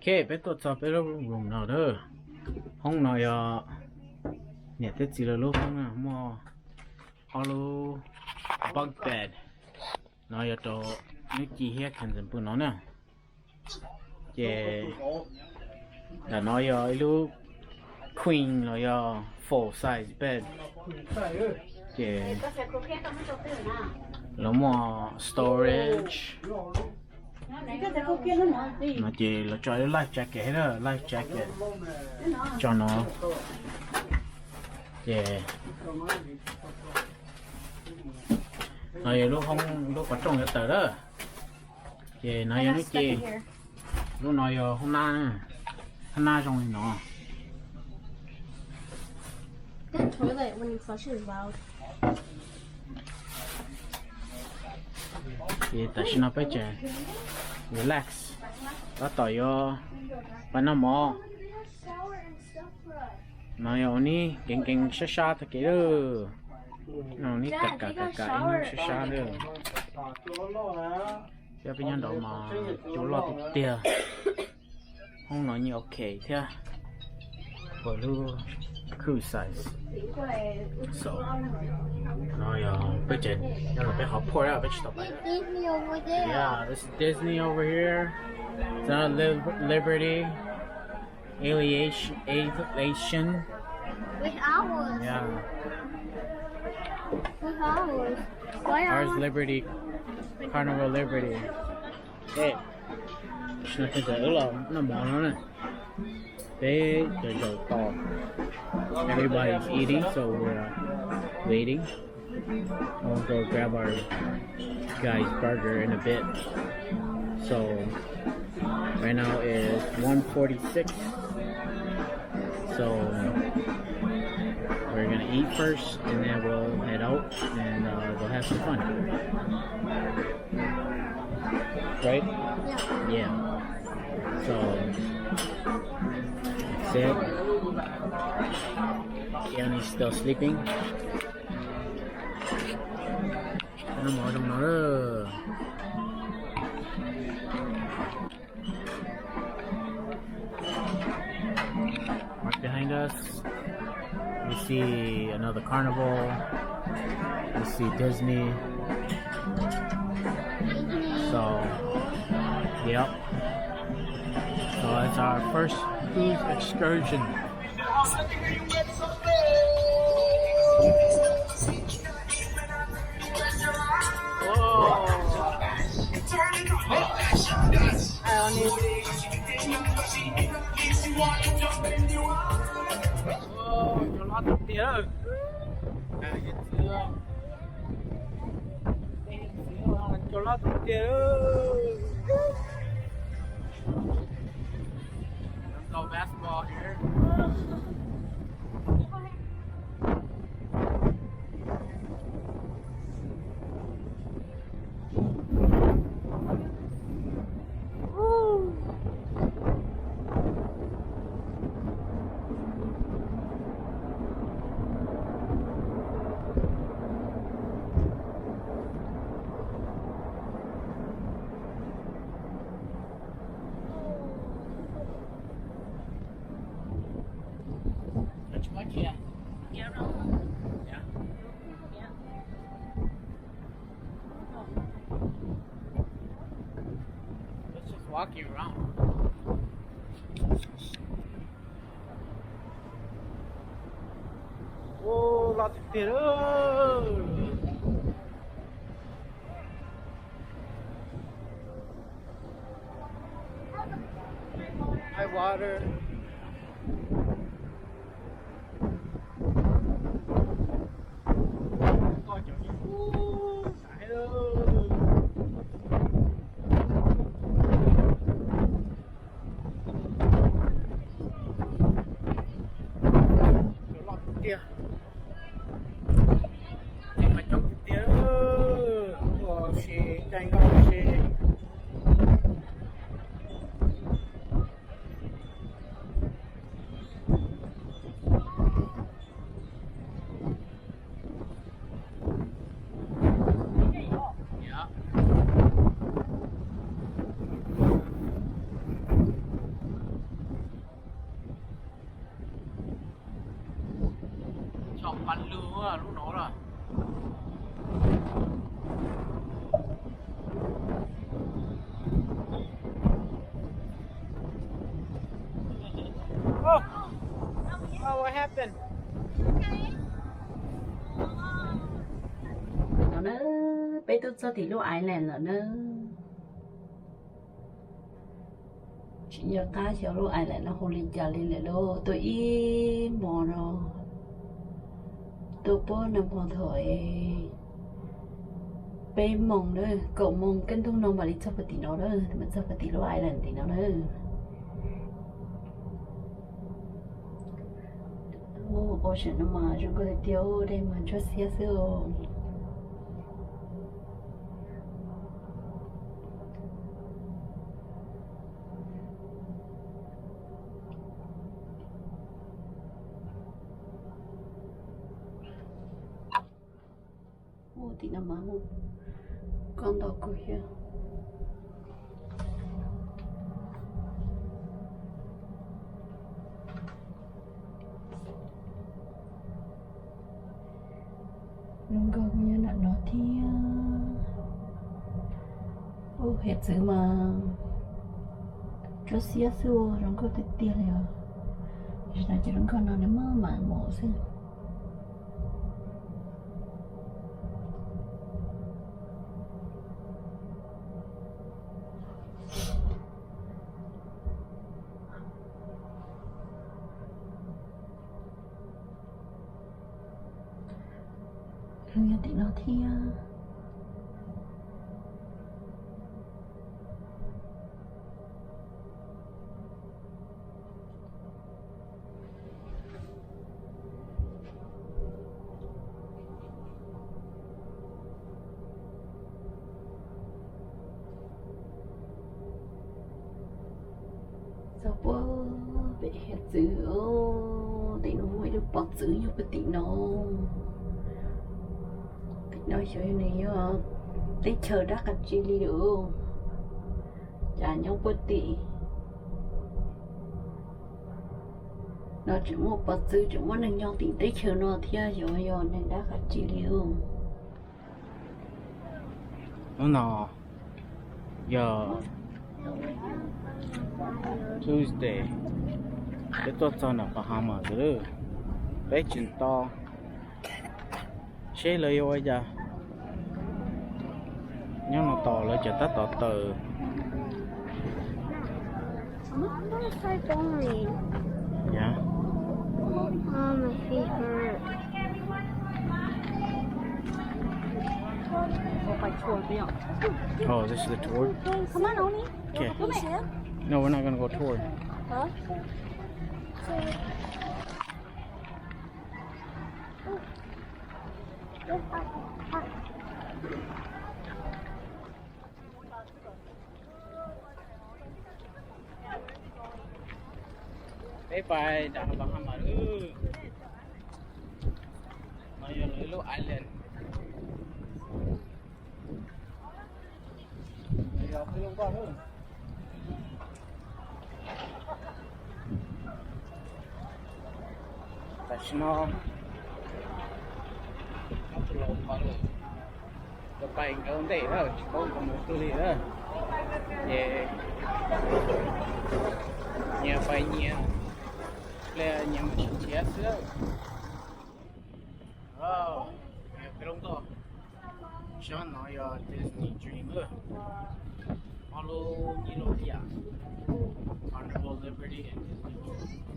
Ok, peb tuaj txog peb lub room no lawm. Hoob no yog niam thiab txiv lawv lub hoob na, muaj ob lub bunk bed. No yog rau Nub Ci thiab Kenson pw no na. Ces ntawm no yog ib lub queen los yog full size bed. Ces lawv muaj storage. No ces lawv tso ib lub life jacket thiab na, life jacket tso no. Ces no yog lub hoob, lub qhov rooj yuav tawm lawm. Ces no yog Nub Ci. Lub no yog hoob nab, hoob nab zoo li no. Ces tam sim no peb tseem relax, tab tom yuav pais noj mov. No yog ua neb kev nkees sab sab tag kev lawm. No neb kam kam kam kam ib hnub sab sab lawm. Thiab peb nyob nraud mas cua loj tiag tiag. Hoob no yeej ok thiab. Pom lub crew size. So, no yog peb tseem nyob los peb qhov port, peb tsis tau pais. Disney over there. Yeah, this is Disney over here. It's not Lib- Liberty. Aviation, aviation. With ours. Yeah. With ours. Why ours ours? Liberty. Carnival Liberty. Hey. Snow Kids, ula, no mov no na. Peb cov zaum tos. Everybody's eating, so we're uh, waiting. We'll go grab our guy's burger in a bit. So right now is one forty-six. So we're gonna eat first, and then we'll head out and uh, we'll have some fun. Right? Yeah. Yeah. So, sit. Keanu's still sleeping. Noj mov zoo no lawm. Right behind us, we see another carnival. We see Disney. So, yep. So it's our first cruise excursion. Cua loj tiag tiag. Cua loj tiag tiag. Let's go basketball here. Let's just walk you around. Ua, loj tiag tiag. High water. Cua loj tiag tiag. Neeg mas coob tiag tiag. Ua si, caij nkoj si. Lub no lawm. Oh, what happened? No na, peb twb txog tim lub island lawm na. Tsis nco qab xyov lub island no hu li cas li lawm lauj, tuaj ib hmos no, tuaj puag nag hmo thaum peb moos na, kaum moos kaj ntug no mam li txog puag tim no na, mam txog puag tim lub island tim no na. Ocean no mas zoo nkauj tiag tiag, dej mas ntsuab xiab xwb. Ua tim no mas mus, koj ntaus kuv thiab. Zoo nkauj kuj nyob nram no thiab. Ub, hiav txwv mas ntsuab xiab xwb, zoo nkauj tiag tiag li os. Tam sim no ces lub nkoj no nws maj mam mus xwb. Nyob tim no thiab. Txog puag pem hiav txwv, tim no muaj ib lub pov txwv nyob puag tim no. Tim no xyov yog nws yog teb chaws dab qas tsi li lawm. Cas nyob puag tim no tseem muaj pov txwv, tseem muaj neeg nyob tim teb chaws no thiab, xyov yog neeg dab qas tsi li. Hnub no yog Tuesday, peb tuaj txog nram Bahamas lawm, peb tseem tos seb lawv yuav ua cas. Nyob no tos lawv ces tab tom tawm. Oh, this is the tour? Come on, Oni. Okay. No, we're not gonna go tour. Huh? Peb pais nram Bahamas lawm. No yog lawv lub island. Tam sim no tus laus pov lawm, tus pais nkawd ntej na, tsis paub nkawd mus twg li na. Ces nyias pais nyias, ple nyias mus nrhiav xwb. Peb lub nkoj sab no yog Disney Dream, ob lub nyiaj lub yam, Carnival, Liberty and Disney Dream.